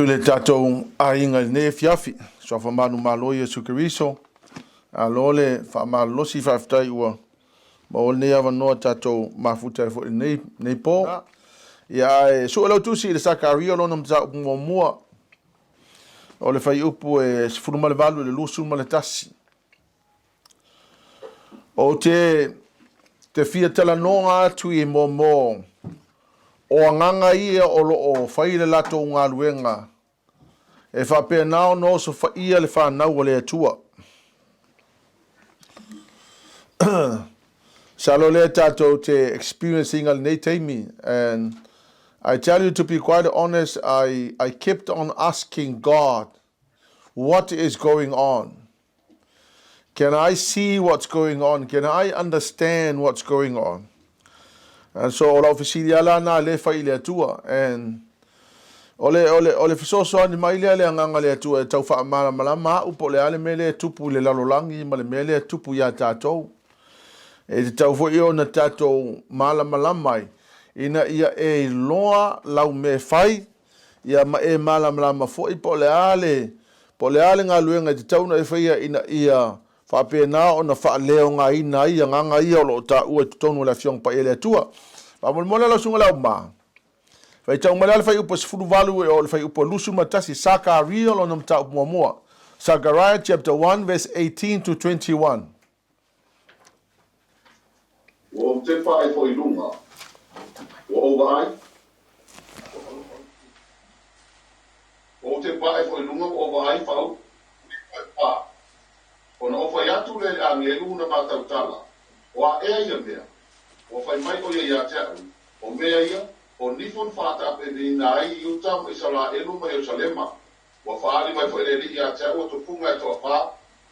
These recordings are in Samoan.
I le tatou aiga i lenei afiafi, suafa manumalo Iesu Keriso, alo le faamalolosi faafetai ua maua lenei avanoa tatou mafuta ai foi i lenei, lenei po. Ia ae sue lau tusi i le Sakaria lona mataupu muamua o le fuaiupu e 18 i le 21. Ou te te fia talanoa atu i momo o agaga ia o lo o fai le latou galuega e faapena ona osofaia le fanau a le Atua. Masalo lea tatou te experience ina lenei taimi and I tell you to be quite honest I I kept on asking God what is going on. Can I see what's going on? Can I understand what's going on? And so o lau fesili ala na le fai i le Atua and o le, o le, o le fesoasoani mai lea le agaga le Atua e tau faamalamalama au po o le a le mea lea e tupu i le lalolagi ma le mea lea e tupu iā tatou. E tatau foi ona tatou malamalama ai ina ia e iloa lau mea e fai ia ma e malamalama foi po o le a le, po o le a le galuega e tatau ona e faia ina ia faapena ona faaleogaina ai agaga ia o lo o taua i totonu o le Afioga Paia a le Atua. Faamolemole lau Susuga i le Auma, faitau mai la le fuaiupu e 18 e oo i le fuaiupu e 21, Sakaria lona mataupu muamua. Zechariah chapter 1 verse 18 to 21. Ua ou tepa ae foi i luga, ua ou vaai, ua ou tepa ae foi i luga, ua ou vaai faaulu e pa. Ona ou fai atu lea i le agelu na ma tautala, O a ea ia mea? Ua fai mai ʻo ia iā te aʻu, O mea ia, o nifo na faataapeapeina ai Iuta ma Isaraelu ma Ierusalema. Ua faaali mai foi le Alii ia te au o tupuga e toafa,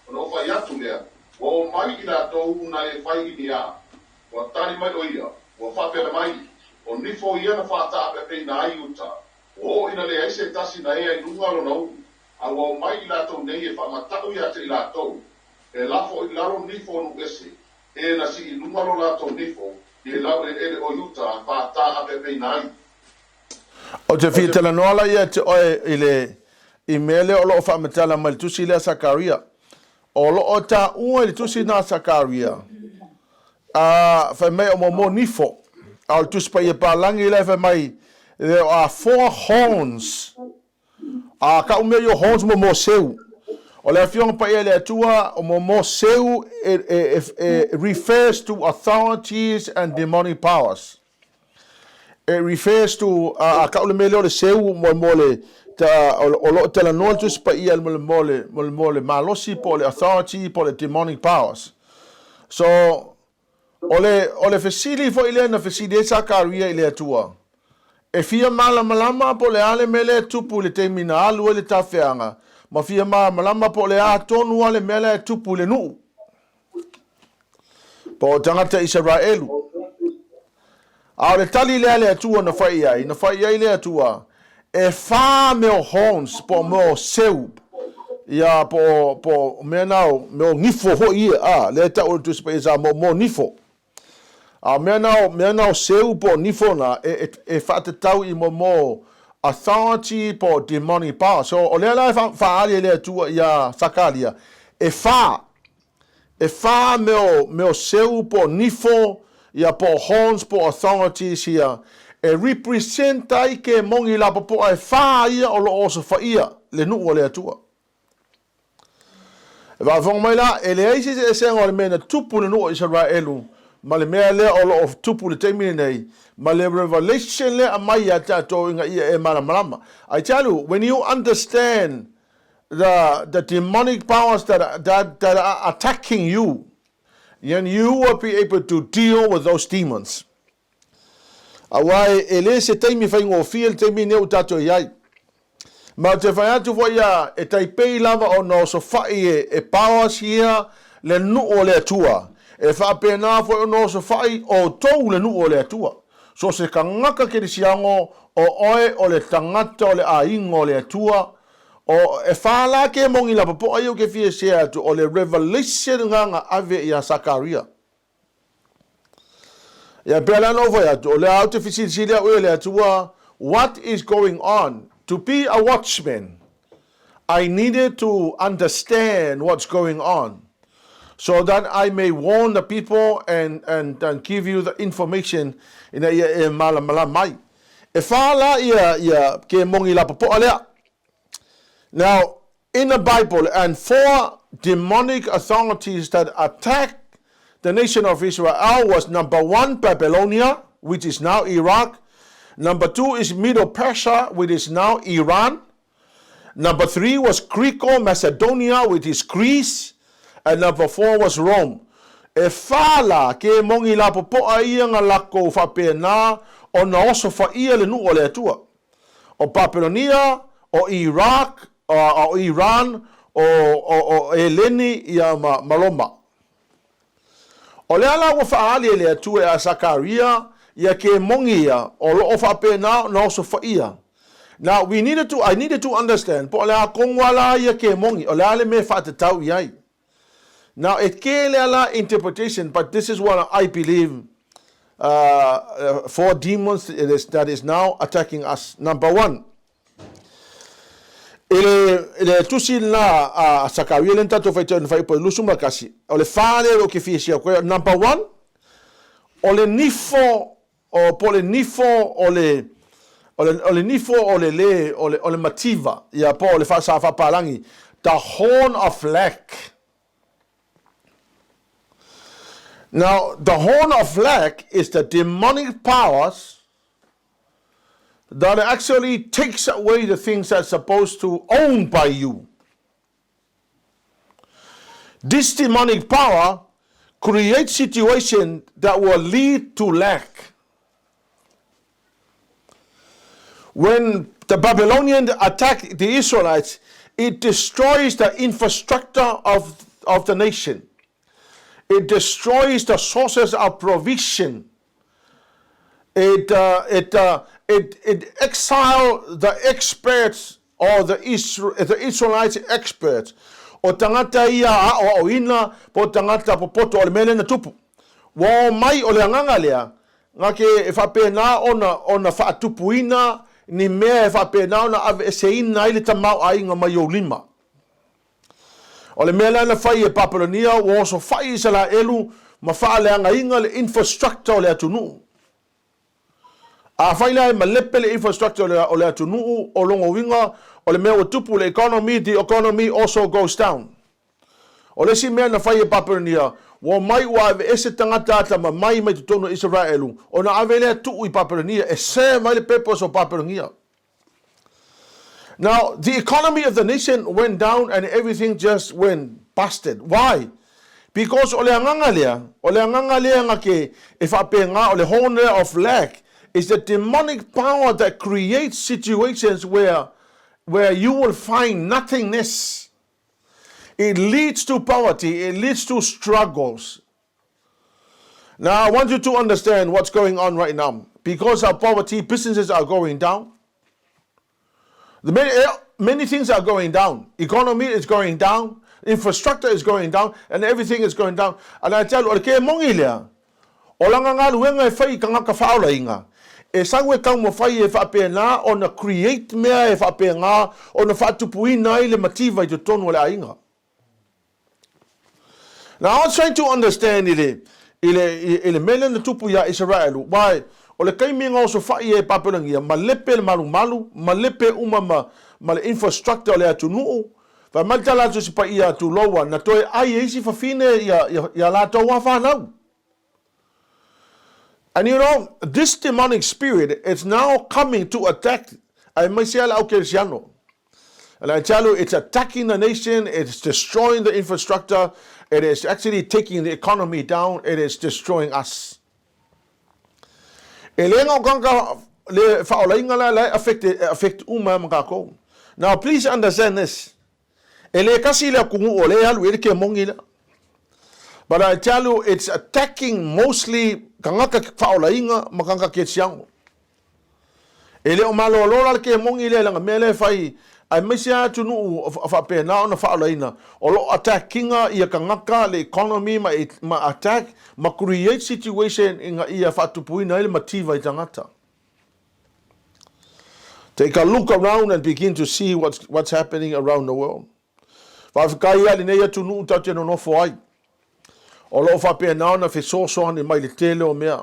ona ou fai atu lea, Ua o mai i latou na e fai i ni a? Ua tali mai ʻo ia, ua faapea mai, O nifo ia na faataapeapeina ai Iuta, ua oo ina leai se tasi na ea i luga lona ulu, a ua o mai i latou nei e faamataʻu ia te i latou, e lafo i lalo nifo o nuu ese, e na sii i luga lo latou nifo i le laueleele o Iuta faataapeapeina ai. Ou te fia talanoa la ia te oe i le i mea lea o lo o faamatala mai le tusi lea Sakaria. O lo o taua i le tusi na Sakaria, a fai mai o momo nifo. A o le tusi paia palagi la e fai mai, there are four horns. A kau mea i o horns mo mo seu. O le Afioga Paia i le Atua, o mo mo seu e, e, e, e refers to authorities and demonic powers. It refers to, a, a kau le mea lea o le seu mo, mo le, ta, o, o lo o talanoa le Tusi Paia mo le, mo le, mo le, mo le malosi po o le authority po o le demonic powers. So, o le, o le fesili foi lea na fesili ai Sakaria i le Atua, e fia malamalama po o le a le mea lea e tupu i le taimi na alu ai le tafeaga, ma fia malamalama po o le a tonu lava le mea la e tupu i le nuu. Po o tagata Isaraelu. A o le tali lea a le Atua na fai i ai, na fai i ai le Atua, e whā mea o horns, po o mea o seu, ia, po o, po o mea na o, mea o nifo hoi ia, a, lea e tau o le Tusi Paia Samoa, mo nifo. A o mea na o, mea na o seu po o nifo na, e, e, e faatatau i mo mo authority po o demonic power. So, o lea la e faaali e le Atua iā Sakaria, e whā, E whā mea o, mea o seu po o nifo, ia po o horns po o authorities ia, e represent ai ke mongi lapopoa e whā ia o lo o osofaia le nuu o le Atua. E faafofoga mai la, e leai se eseesega o le mea na tupu i le nuu o Isaraelu ma le mea lea o lo o tupu i le taimi lenei, ma le revelation lea aumai ia tatou ina ia e malamalama. I tell you, when you understand the, the demonic powers that, that, that are attacking you, then you will be able to deal with those demons. Aua e, e le se taimi faigofie le taimi nei o tatou i ai. Ma ou te fai atu foi ia e taipei lava ona osofai e, e powers ia le nuu o le Atua. E faapena foi ona osofai outou le nuu o le Atua. So se tagata kerisiano o oe o le tagata o le aiga o le Atua, O, e whā la ke mongi la popoa ia o ke fia share atu, o le revelation nga nga ave ia Sakaria. Ia pea la na ou fai atu, o le au te fisilisili au e le Atua, what is going on? To be a watchman, I needed to understand what's going on so that I may warn the people and, and, and give you the information ina ia e malamalama ai. E whā la ia, ia kemongi lapopoa lea. Now, in the Bible, and four demonic authorities that attacked the nation of Israel was number one, Babylonia, which is now Iraq. Number two is Medo Persia, which is now Iran. Number three was Greco Macedonia, which is Greece. And number four was Rome. E whā la, kemongi lapopoa ia nga lako whapena o na oso whaia le nuu o le Atua. O Bapelonia, o Iraq, o Iran, o, o, o Eleni, ia ma, ma Roma. O le ala ua faaali e le Atua ia Sakaria, ia kemongi ia, o loo faapena ona osofaia. Now, we needed to, I needed to understand, po o le a tonu la ia kemongi, o le a le mea e faatatau i ai. Now, e tele la interpretation, but this is what I believe four demons it is, that is now attacking us. Number one, i le, i le tusi la a Sakaria le tatou faitau na fai po 21, o le whā lea o ke fia koe. Number one, o le nifo, o po le nifo o le, o le, o le nifo o le le, o le mativa, ia po o le whaasa whapalangi, the horn of lack. Now, the horn of lack is the demonic powers that actually takes away the things that's supposed to own by you. This demonic power creates situation that will lead to lack. When the Babylonians attacked the Israelites, it destroys the infrastructure of the nation. It destroys the sources of provision. It, it, it, it exile the experts or the, Isra- the Israelites experts. O tangata ia a o o ina po tangata popoto o le mele na tupu. Ua o mai o le agaga lea, nga ke e faapena ona, ona faatupuina ni mea e faapena ona aveeseina ai le tamaoaiga mai ou lima. O le mea lea na fai e Papelonia ua osofai Isaraelu ma faaleagaina le infrastructure o le atunuu. Afai la e malepe le infrastructure o le atunuu o lona uiga o le mea ua tupu le economy, the economy also goes down. O le isi mea na fai e Papelonia, ua mai ua aveese tagata atamamai mai totonu o Isaraelu, ona ave lea tuu i Papelonia e serve ai le purpose o Papelonia. Now, the economy of the nation went down and everything just went busted. Why? Because o le agaga lea, o le agaga lea nga ke e faapena o le horn of lack is the demonic power that creates situations where you will find nothingness. It leads to poverty, it leads to struggles. Now, I want you to understand what's going on right now. Because of poverty, businesses are going down. The many, many things are going down. Economy is going down. Infrastructure is going down. And everything is going down. And I tell you, o le kemongi lea, o langa galuega e fai i tagata faaolaina, e sau e taumafai e faapena ona create mea e faapena ona faatupuina ai le mativa i totonu o le aiga. Now, I was trying to understand i le, i le, i le mea lea na tupu iā Isaraelu, why, o le taimi na osofai e Papelonia, malepe le malumalu, malepe uma ma, ma le infrastructure o le atunuu, fai mai le tala a le Tusi Paia tuloua, na toe ai e isi fafine ia, ia, ia latou a fanau. And you know, this demonic spirit is now coming to attack aemaise le au kerisiano. And I tell you, it's attacking the nation, it's destroying the infrastructure, it is actually taking the economy down, it is destroying us. E le ga o tagata le faaolaina la la e affect, affect uma ma kākou. Now, please understand this. E le tasi le atunuu o lea e alu i ai le kemongi lea. But I tell you, it's attacking mostly tagata faaolaina ma tagata kerisiano. E le o malolo la le kemongi lea leaga mea lea e fai aemaise lava atunuu faapena ona faaolaina o lo o attack ina ia tagata le economy ma, ma attack ma create situation ina ia faatupuina ai le mativa i tagata. Take a look around and begin to see what's, what's happening around the world. Faafetai ia lenei atunuu tatou te nonofo ai. O lo o faapena ona fesoasoani mai le tele o mea.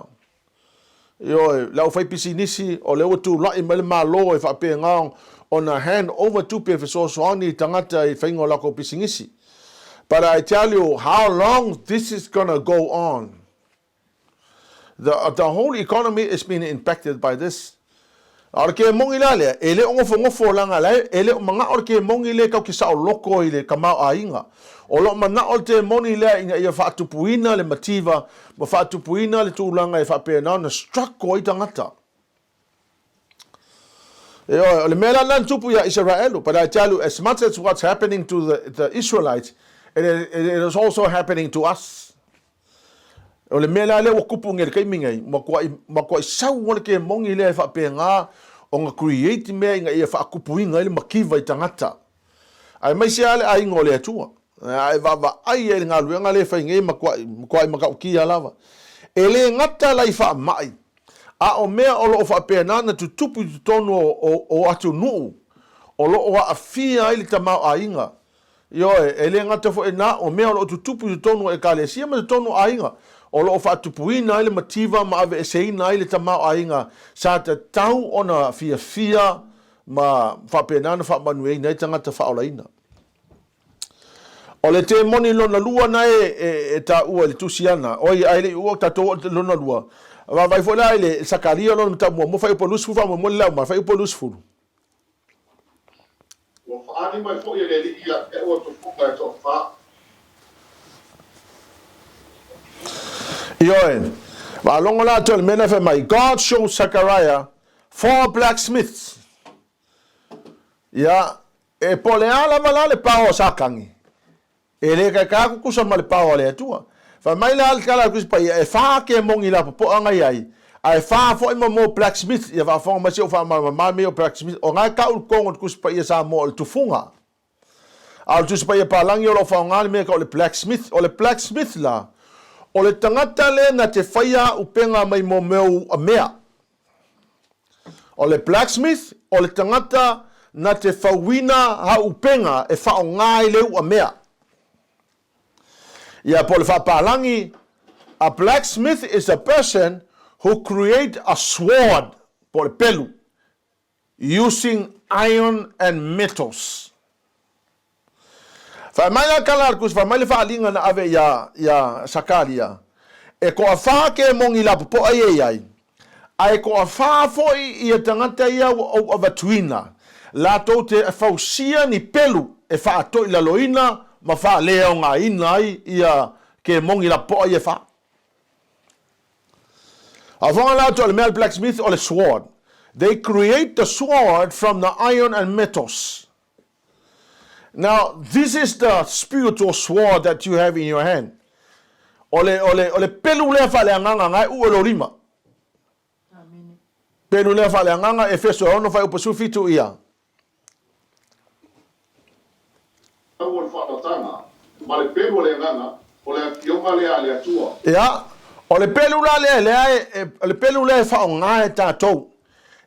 Ioe, le aufaipisinisi, o lea ua tulai mai le Malo e faapena ona hand over tupe e fesoasoani i tagata i faiga o latou pisinisi. But I tell you how long this is gonna go on. The, the whole economy is being impacted by this. A o le kemoni la lea, e le o nofonofo leaga la e le o manao le kemoni lea tatou te saoloko i le tamaoaiga. O lo o manao le temoni lea ina ia faatupuina le mativa ma faatupuina le tulaga e faapena ona struggle ai tagata. Ioe, o le mea la lena na tupu ia Isaraelu, but I tell you, as much as what's happening to the, the Israelites, it, it, it is also happening to us. O le mea la lea ua tupu nei i le taimi nei, matuai, matuai sau lava le kemoni lea e faapena ona create mea ina ia faatupuina ai le mativa i tagata. Aemaise lava le aiga o le Atua. A e vaavaai ai i le galuega lea e fai nei, matuai, matuai matautia lava. E le gata la i faamai, a o mea o lo o faapena ona tutupu i totonu o, o, o atunuu o lo o aafia ai le tamaoaiga. Ioe, e le gata foi i lena, o mea o lo o tutupu i totonu o Ekalesia ma totonu o aiga, o lo o faatupuina ai le mativa ma aveeseina ai le tamaoaiga sa tatau ona fiafia ma faapena ona faamanuiaina ai tagata faaolaina. O le temoni lona lua na e, e, e taua i le tusi ana, oi, ae le i ua tatou oo i le lona lua, vaavaai foi la i le Sakaria lona mataupu muamua, fuaiupu 20 faamolemole le aumai, fuaiupu 20. Ua faaali mai foi e le Alii ia te au atufuga e toafa. Ioe, faalogo la atu i le mea lea fai mai, God showed Zechariah four blacksmiths. Ia, e po o le a lava la le pao a Satani, E le kaikai atu tusa ma le pao a le Atua. Fai mai la le tala a le Tusi Paia, e fa kemoni lapopoa na i ai, a e fa foi mo mo blacksmith, ia faafofoga mai si ou faamalamalama mea o blacksmith, o na e tau i totonu o le Tusi Paia Samoa o le tufuga. A o le Tusi Paia Palagi o lo o faaaoga le mea e tau o le blacksmith. O le blacksmith la, o le tagata lea na te faia upega mai mo mea o mea. O le blacksmith, o le tagata na te fauina hauupega e faaaoga ai le uamea. Ia, po o le faapalagi, a blacksmith is a person who create a sword, po o le pelu, using iron and metals. Fai mai la tala a le Tusi, fai mai le faaaliga na ave iā, iā Sakaria, E toawhā kemoni lapopoa ia i ai, a e toawhā foi ia tagata ia ua ou avatuina, latou te fausia ni pelu e faatoilaloina ma faaleaogaina ai ia kemoni lapopoa ia e whā. Afoga la atu o le mea a le blacksmith o le sword. They create the sword from the iron and metals. Now, this is the spiritual sword that you have in your hand. O le, o le, o le pelu lea faaleagaga na e ua lo lima. Pelu lea faaleagaga, Efeso e ono fuaiupu 17 ia. Tau o le faatatanga, ma le pelu o le agaga, o le afioga lea a le Atua. Ia, o le pelu la lea, lea e, o le pelu lea e faaaoga e tatou,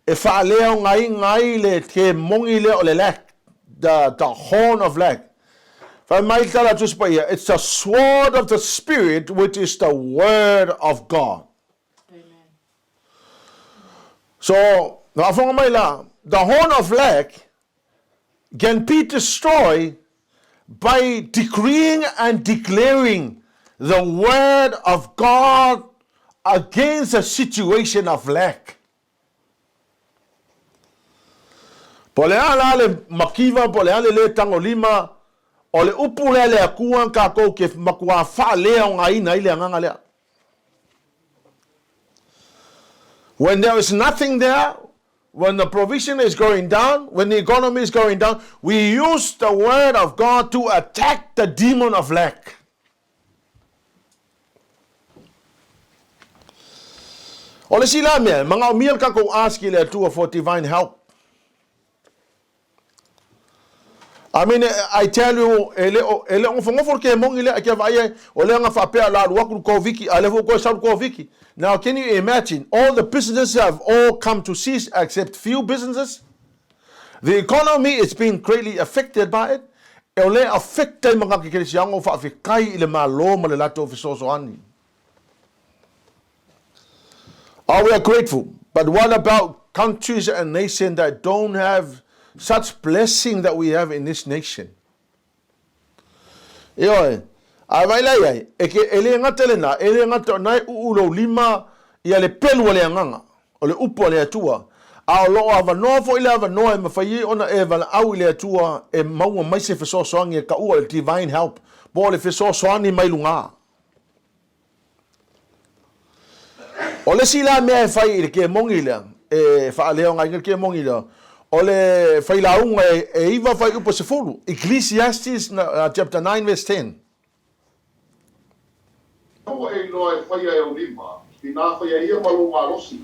e faaleaogaina ai le kemoni lea o le lack, the, the horn of lack. Fai mai le tala a Tusi Paia, it's the sword of the Spirit which is the word of God. Amen. So, faafofoga mai la, the horn of lack can be destroyed by decreeing and declaring the word of God against a situation of lack. Po o le a la le makiva, po o le a le lē tagolima, o le upu lea a le Atua tatou te matuā faaleaogaina ai le agaga lea. When there is nothing there, when the provision is going down, when the economy is going down, we use the word of God to attack the demon of lack. O le isi la mea, e manaomia le tatou ask i le Atua for divine help. I mean, I tell you, e le o, e le o nofonofo le kemoni lea, e kia vaai ai, o lea na faapea la alu atu le Koviki, a lea foi ua toe sau le Koviki. Now, can you imagine, all the businesses have all come to cease except few businesses? The economy is being greatly affected by it, o lea e affect ai ma ka kerisiano faafetai i le Malo ma le latou fesoasoani. Oh, we are grateful. But what about countries and nations that don't have such blessing that we have in this nation? Ioe, a vai la iai, e ke e le gata lena, e le gata o na e uu lou lima ia le pelu a le agaga, o le upu a le Atua, a o loo avanoa foi le avanoa e mafai ai ona e valaau i le Atua e maua mai se fesoasoani e taua o le divine help, po o le fesoasoani mai luga. O le isi la mea e fai i le kemoni lea, e faaleaogaina le kemoni lea, o le failauga e 9 fuaiupu 10, Ecclesiastes chapter 9 verse 10. Ua e iloa e faia e ou lima, inā faia ia ma lou malosi,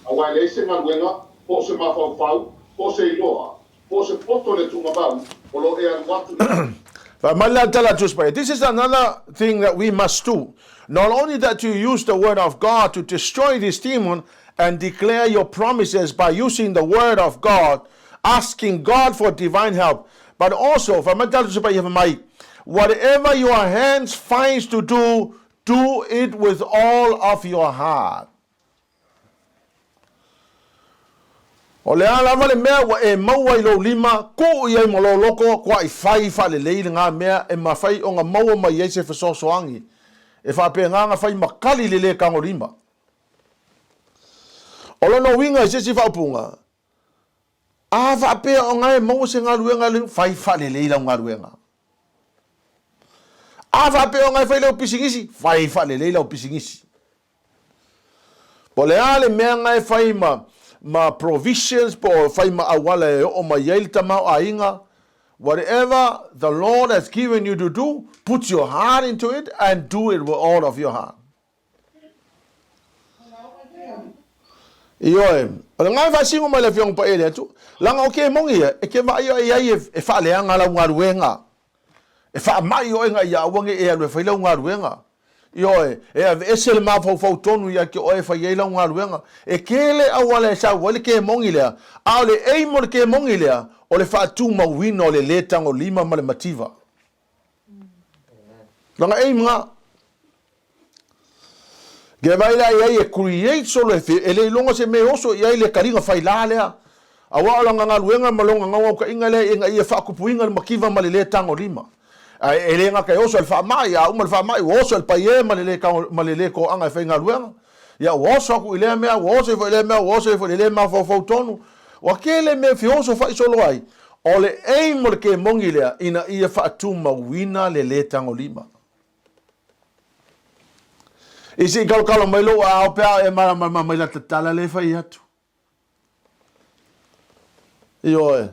aua e leai se galuega, po o se mafaufau, po o se iloa, po o se poto i le tuugamau, o lo o e alu atu i ai. Fai mai le tala a Tusi This is another thing that we must do. Not only that you use the word of God to destroy this demon and declare your promises by using the word of God, asking God for divine help, but also, fai mai le tala a Tusi Paia fai mai, whatever your hands finds to do, do it with all of your heart. O le a lava le mea ua e maua i lou lima, tuu i ai ma lou loko, kua i fai faalelei lena mea e mafai ona maua mai ai se fesoasoani e faapena ona fai makali le le tagolima. O lona uiga i se isi faaupuga, a faapea ona e maua se galuega, fai faalelei lau galuega. A faapea ona e fai lau pisinisi, fai faalelei lau pisinisi. Po o le a le mea na e fai ma, ma provisions po o fai ma auala e oo mai ai le tamaoaiga, whatever the Lord has given you to do, put your heart into it and do it with all of your heart. Ioe, o le gae faasino mai le Afioga Paia i le Atua, leaga o kemoni ia, e te vaai oe i ai e faaleaga lau galuega, e faamai oe ina ia aua ne i e alu e fai lau galuega. Ioe, e aveese le mafaufau tonu ia te oe e fai ai lau galuega. E tele auala e sau ai le kemoni lea, a o le aim o le kemoni lea, o le faatumauina o le lē tagolima ma le mativa. Lona aim lena. Ke vaai la i ai e create solo e, e le iloga se mea e oso i ai le taliga failā lea. Aua o lana galuega ma lona naunautaiga lea ina ia faakupuina le mativa ma le lē tagolima. Ae e le gata e oso i le faamai, a uma le faamai ua oso i le paiē ma le lē ma le lē toaga e faigaluega. Ia ua oso atu i lea mea, ua oso ifo i lea mea, ua oso ifo i le lē mafaufau tonu. Ua tele mea e feoso faisolo ai. O le aim o le kemoni lea ina ia faatumauina le lē tagolima. I se i kalokalo mai lou aao pe a e malamalama mai la tatala le fai atu. Ioe.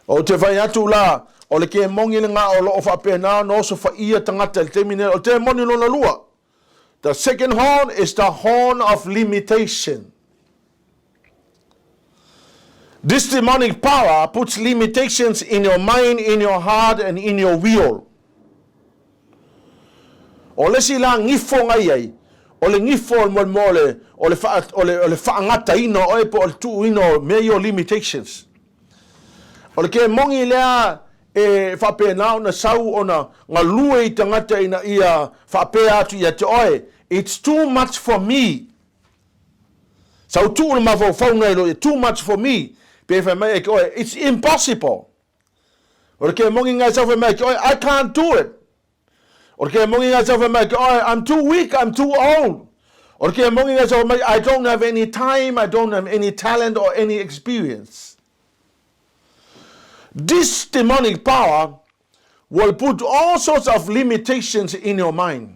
Ou te fai atu la, o le kemoni lena o loo faapena ona osofaia tagata i le taimi nei. O le kemoni lona lua. The second horn is the horn of limitation. This demonic power puts limitations in your mind, in your heart, and in your will. O le isi la gifo na i ai, o le gifo o le mo le, o le, faa, o le, o le faagataina o oe po o le tuuina o mea ia o limitations. O le kemoni lea e faapena ona sau ona galue i tagata ina ia faapea atu ia te oe, it's too much for me. Sau tuu le mafaufau na i lo ia, too much for me. Pe fai mai e ke oe, it's impossible. O le kemoni ngai sau fai mai ke oe, I can't do it. O le kemoni ngai sau fai mai ke oe, I'm too weak, I'm too old. O le kemoni ngai sau fai mai, I don't have any time, I don't have any talent or any experience. This demonic power will put all sorts of limitations in your mind.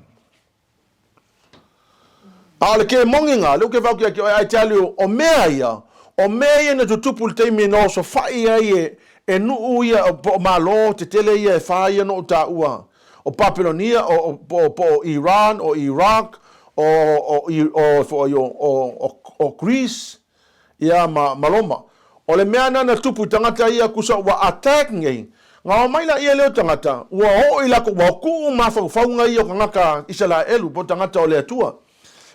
A o le kemogiga, lea ou te fautua ia te oe, I tell you, o mea ia, o mea ia na tutupu i le taimi na osofai ai e, e nuu ia, po o Malo tetele ia e fa ia na ou taua, o Papelonia, o, o, po, po o Iran, o Iraq, o, o, o, o, o, o, o Greece, ia ma, ma Roma. O le mea na na tupu i tagata ia kusa ua attack nei, na omai laia lea o tagata, ua oo i lakou, ua tuu mafaufauga ia o tagata Isalaelu po o tagata o le Atua.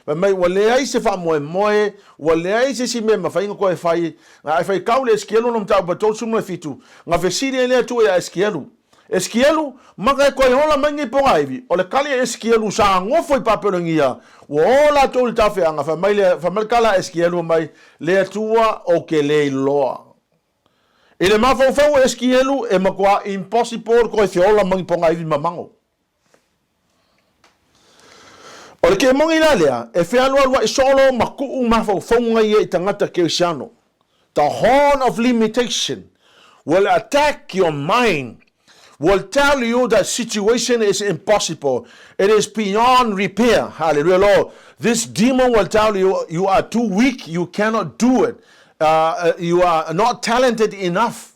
Fai mai, ua leai se faamoemoe, ua leai se isi mea e mafai ona toe fai. Ae faitau le Esekielu lona mataupu 37, na fesili ai le Atua ia Esekielu, Esekielu, mata e toe ola mai nei pogaivi? O le tali a Esekielu sa nofo i Papelonia, ua o latou i le tafeaga, fai mai le, fai mai le tala a Esekielu fai mai, Le Atua, ou te le iloa. I le mafaufau o Esekielu, e matua impossible toe feola mai ni pogaivi mamago. O le kemoni la lea, e fealualuai solo ma tuu mafaufauga ia i tagata kerisiano. The horn of limitation will attack your mind, will tell you that situation is impossible, it is beyond repair. Hallelujah, Lord. This demon will tell you you are too weak, you cannot do it, you are not talented enough.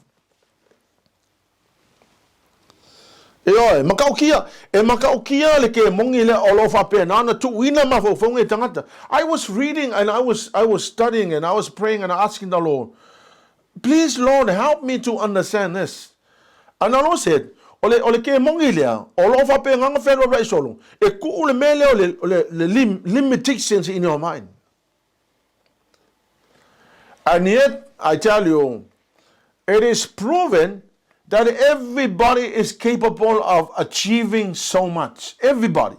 Ioe, matautia, e matautia le kemoni lea o lo o faapena ona tuuina mafaufauga i tagata. I was reading and I was, I was studying and I was praying and asking the Lord, please Lord help me to understand this. And the Lord said, o le, o le kemoni lea, o lo o faapena ona fealualuai solo, e tuu le mea lea o le, o le, le lim, limitations in your mind. And yet, I tell you, it is proven that everybody is capable of achieving so much. Everybody.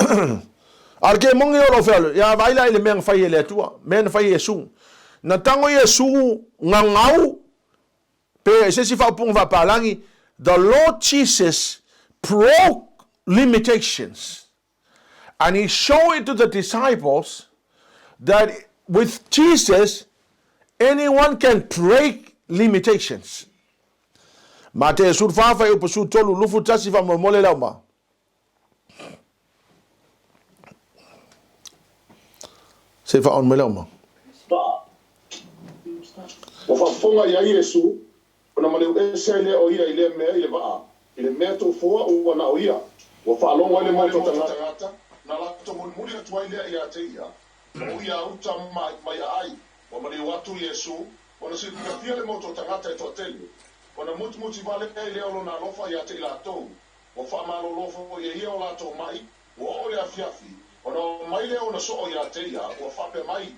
A le kemoni o lo fealu, ia vaai la i le mea na fai e le Atua, mea na fai e Iesu. Na tago Iesu gagau pe se isi faaupuga faapalagi, the Lord Jesus broke limitations. And he showed it to the disciples that with Jesus, anyone can break limitations. Mate e sulu fa e upu sulu tolu lufu tasi fa mo mole lau ma. Se fa on me lau ma. Ua faafofoga i ai Iesu, ona maliu ese ai lea o ia i lea mea i le vaa, i le mea toufua ua na o ia. Ua faalogo ai le motu o tagata, na latou mulimuli atu ai lea ia te ia, ma o ia uta mai aai. Ua maliu atu Iesu, ona silafia le motu o tagata e toatele, ona mutimuti vale ai lea o lona alofa ia te i latou. Ua faamalolo foi e ia o latou maʻi, ua oo le afiafi, ona omai lea ona soo ia te ia, ua faapea mai,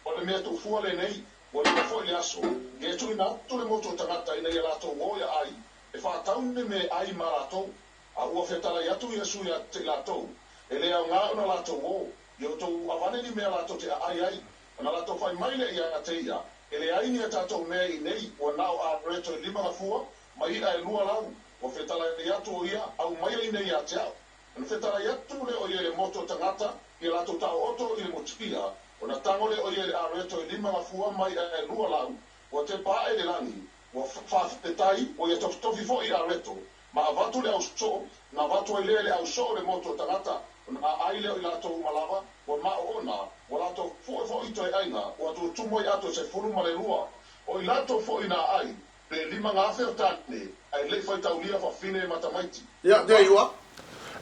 O le mea toufua lenei, ua leva foi le aso, ia e tuuina atu le motu o tagata ina ia latou o ia ai, e faatau ni meaai ma latou. A ua fetalai atu Iesu ia te i latou, E le aoga ona latou o, ia outou avane ni mea latou te aai ai. Ona latou fai mai lea ia te ia, E leai ni a tatou mea iinei, ua na o areto e lima gafua, ma iʻa e lua lau. Ua fetalai atu o ia, aumaia iinei ia te au. Ona fetalai atu lea o ia i le motu o tagata, ia latou taooto i le motuia, ona tago lea o ia i le areto e lima gafua ma iʻa e lua lau, ua tepa ae i le lagi, ua faafetai, ua ia tofitofi foi i areto, ma avatu le ausoo, na avatu ai lea i le ausoo le motu o tagata, ona aai lea o i latou uma lava, ua maoona, ua latou fue foi toe aiga, ua tutumu ai ato e 12, o i latou foi na aai, pe 5,000 o tane, ae le i faitaulia fafine ma tamaiti. Yeah, there you are.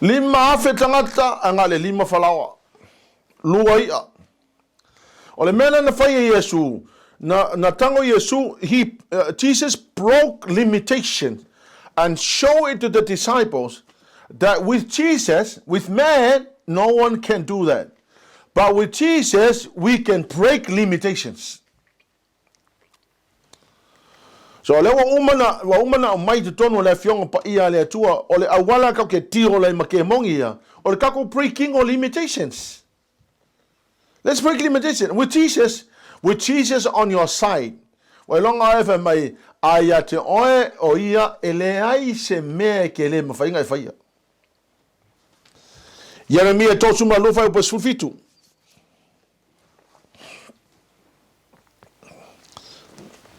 5,000 tagata ae na o le lima falaoa, lua i'a. O le mea lea na fai e Iesu, na, na tago Iesu, he, Jesus broke limitation and show it to the disciples that with Jesus, with man, no one can do that. But with Jesus, we can break limitations. So o lea ua uma na, ua uma na aumai i totonu o le Afioga Paia a le Atua, o le auala tatou te deal ai ma kemoni ia, o le tatou breaking o limitations. Let's break limitation. With Jesus, with Jesus on your side, ua iloga oe fai mai, a ia te oe o ia e leai se mea e ke le mawhai ona e faia. Ieremia 32 fuaiupu 17.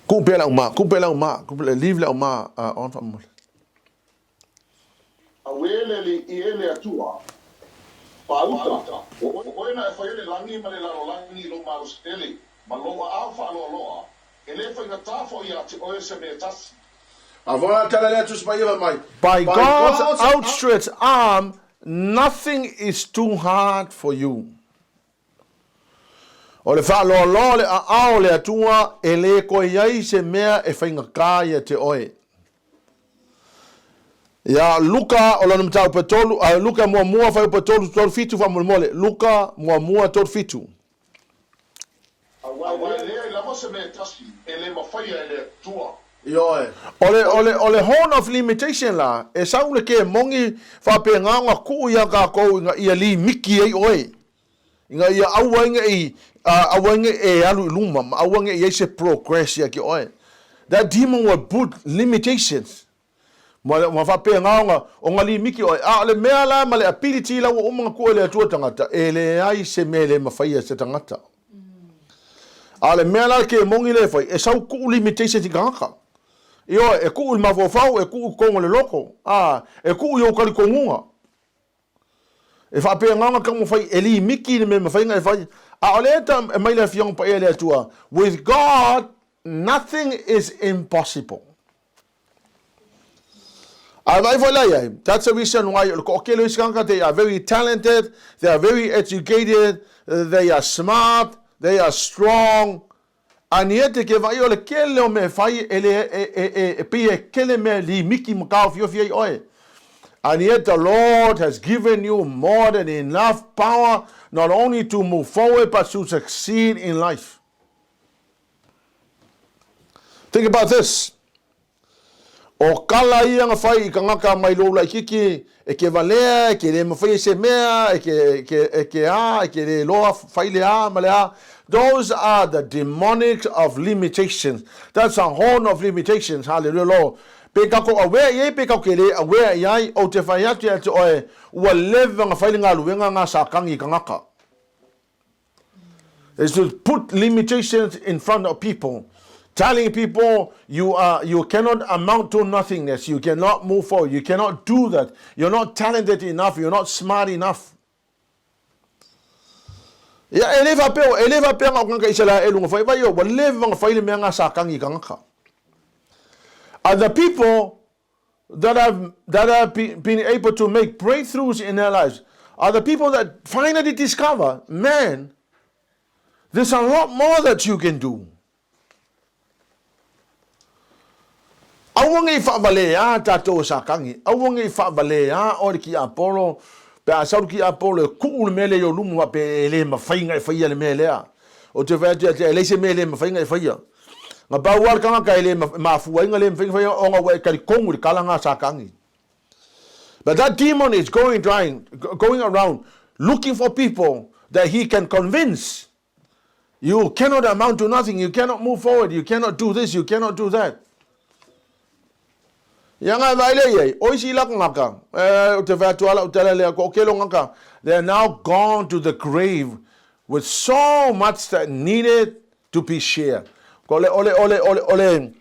Tuu pea le auma, tuu pea le auma, tuu pea, leave le auma on faamolemole. Auē le Alii e le Atua, faauta, o oe na e faia le lagi ma le lalolagi i lou malosi tele, ma lou aao faaloaloa, e le faigata foi ia te oe se mea e tasi. A fua la tala lea Tusi Paia fai mai, By God's outstretched arm, nothing is too hard for you. O le faaloaloa o le aao o le Atua e le toe i ai se mea e faigata ia te oe. Ia, Luka, o lona mataupu e tolu, a Luka muamua, fuaiupu e tolu, tolu fitu, faamolemole. Luka muamua, tolu fitu. Aua e leai lava se mea e tasi e le mafaia e le Atua. Ioe. O le, o le, o le horn of limitation la, e sau le kemoni faapena ona tuu iā tatou ina ia limiti ai oe, ina ia aua ai ne i, aua ai ne i e alu i luma ma aua ne i i ai se progress ia te oe. That demon will put limitations. Ma faapena ona, ona limiti oe. A o le mea la ma le ability la ua uma ona tuu e le Atua tagata, e leai se mea e le mafaia e se tagata. A o le mea la le kemoni lea e fai, e sau tuu limitations i tagata. Ioe, e tuu i le mafaufau, e tuu i totonu o le loto, a, e tuu i ou talitonuga. E faapena ona taumafai e limiti le mea e mafai ona e fai. A o lea e aumai le Afioga Paia a le Atua, with God nothing is impossible. Ae vaai foi la i ai, that's the reason why o le toatele o isi tagata, they are very talented, they are very educated, they are smart, they are strong, and yet e ke vaai o le tele o mea e fai e le, e, e, e, e pei e tele mea e limiti ma taofiofi ai oe. And yet the Lord has given you more than enough power not only to move forward but to succeed in life. Think about this. O kala ia na fai i kangaka mai lou laititi, e ke valea, e ke le mawhai e se mea, e ke, e ke, e ke a, e ke le loa fai le a ma le a. Those are the demonic of limitations. That's a horn of limitations. Hallelujah, Lord. Pe kako aware i ai, pe kako ke le aware i ai, o te whai atu ia te oe, ua leva nga fai le ngaluenga nga sakangi i kangaka. Is to put limitations in front of people, telling people you are you cannot amount to nothingness, you cannot move forward, you cannot do that, you're not talented enough, you're not smart enough. Ia, e le faapea, e le faapea na o tagata Isaraelu na fai, vai o, ua leva na fai le mea na Satani i tagata. Are the people that have, that have been able to make breakthroughs in their lives are the people that finally discover, man, there's a lot more that you can do. Aua nei faavaleā tatou e Satani, aua nei faavaleā oe le tiapolo, pe a sau le tiapolo e tuu le mea lea i ou luma faapea e le mafai ona e faia le mea lea. Ou te fai atu ia te ia, e leai se mea e le mafai ona e faia. Na pau lava le tagata e le mafua ai ona le mafai ona faia ona ua e talitonu i le tala lena a Satani. But that demon is going, trying, going around looking for people that he can convince you cannot amount to nothing, you cannot move forward, you cannot do this, you cannot do that. Ia ngai vai le iai, o isi la ngaka, eh, o te whai atu ala o tala lea, ko o kelo ngaka, they are now gone to the grave with so much that needed to be shared. Ko le, ole, ole, ole, ole,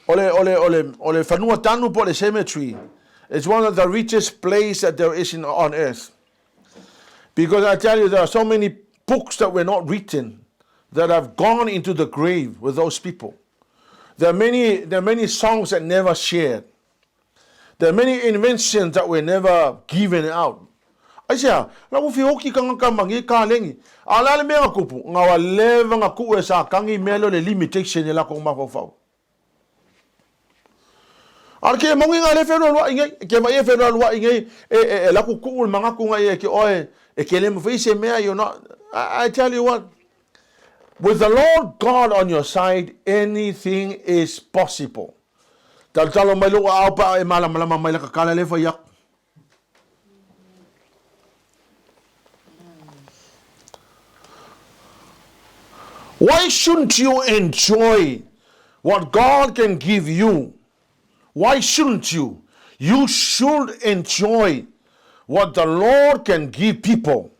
ole, ole, ole, ole whanua tanu po le cemetery is one of the richest place that there is in, on earth. Because I tell you, there are so many books that were not written that have gone into the grave with those people. There are many, there are many songs that never shared. There are many inventions that were never given out. Aisea, la ua feoki kangaka ma nei kalegi. A o le a le mea na tupu? Na ua leva na tuu e Satani mea lea o le limitation i latou mafaufau. A o le kemoni na lea e fealualuai nei, e ke vaai e fealualuai nei, e, e, e alu atu tuu le manatu na ia te oe, e ke le mawhai se mea, you're not, I, I tell you what, with the Lord God on your side, anything is possible. Talotalo mai lou aao pe a e malamalama mai la ka kala lea e fai aku. Why shouldn't you enjoy what God can give you? Why shouldn't you? You should enjoy what the Lord can give people.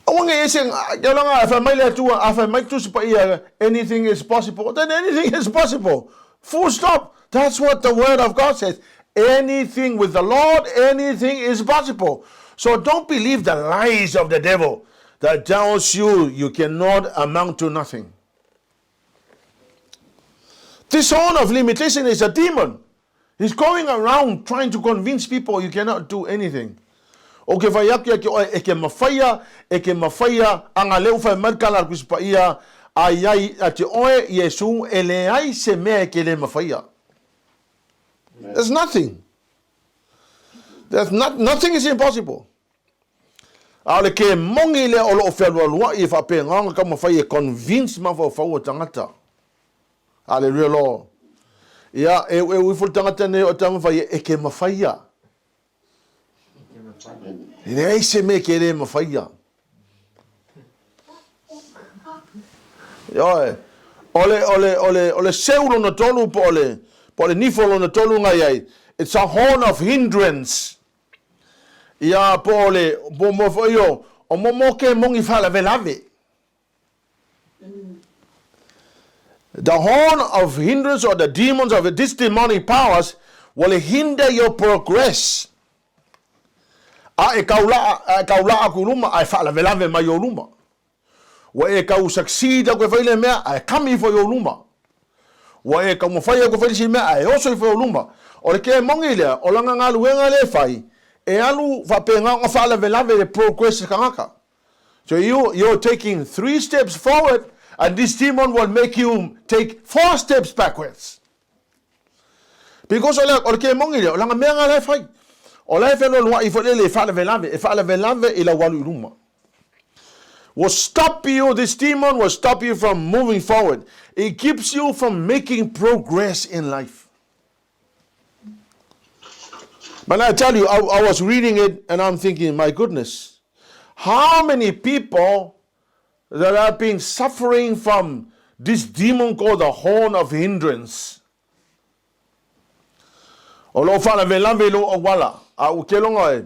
Aua ne i ese, kia ora a whai mai le Atua, a whai mai Tusi Paia, anything is possible, then anything is possible. Full stop. That's what the word of God says. Anything with the Lord, anything is possible. So don't believe the lies of the devil that tells you you cannot amount to nothing. This horn of limitation is a demon. He's going around trying to convince people you cannot do anything. O ke whai atu ia ki oe, e ke mawhaia, e ke mawhaia, a ngā leo whai mai kala kusi paia, A iai ia te oe Iesu e leai se mea e ke le mafaia. There's nothing. There's not, nothing is impossible. A o le kemoni lea o lo o fealualuai e faapena ona taumafai e convince mafaufau o tagata. Hallelujah Lord. Ia, eueu ifo le tagata nei o taumafai e ke mafaia. E leai se mea ke le mafaia. Ioe, o le, o le, o le, o le seu lona tolu po o le, po o le nifo lona tolu na i ai, it's a horn of hindrance. Ia, po o le, po mo foi o, o mo mo ke mongi faalavelave. The horn of hindrance or the demons of these demonic powers will hinder your progress. A e kaulaa, a e kaulaa aku i luma, a e faalavelave mai ou luma. Ua e kau succeed aku e fai le mea, a e kami ifo i ou luma. Ua e taumafai aku e fai le isi mea, a e oso ifo i ou luma. O le kemongi lea, o lana galuega lea e fai, e alu faapena ona faalavelave le progress le tagata. So you, you're taking three steps forward and this demon will make you take four steps backwards. Because o le, o le kemongi lea, o lana mea nga la e fai. O la e fealualuai foi lele e faalavelave, e faalavelave i lau alu i luma. Will stop you, this demon will stop you from moving forward. It keeps you from making progress in life. But I tell you, I, I was reading it and I'm thinking, my goodness, how many people that have been suffering from this demon called the horn of hindrance? O loo faalavelave i lou auala, a ua keloga e,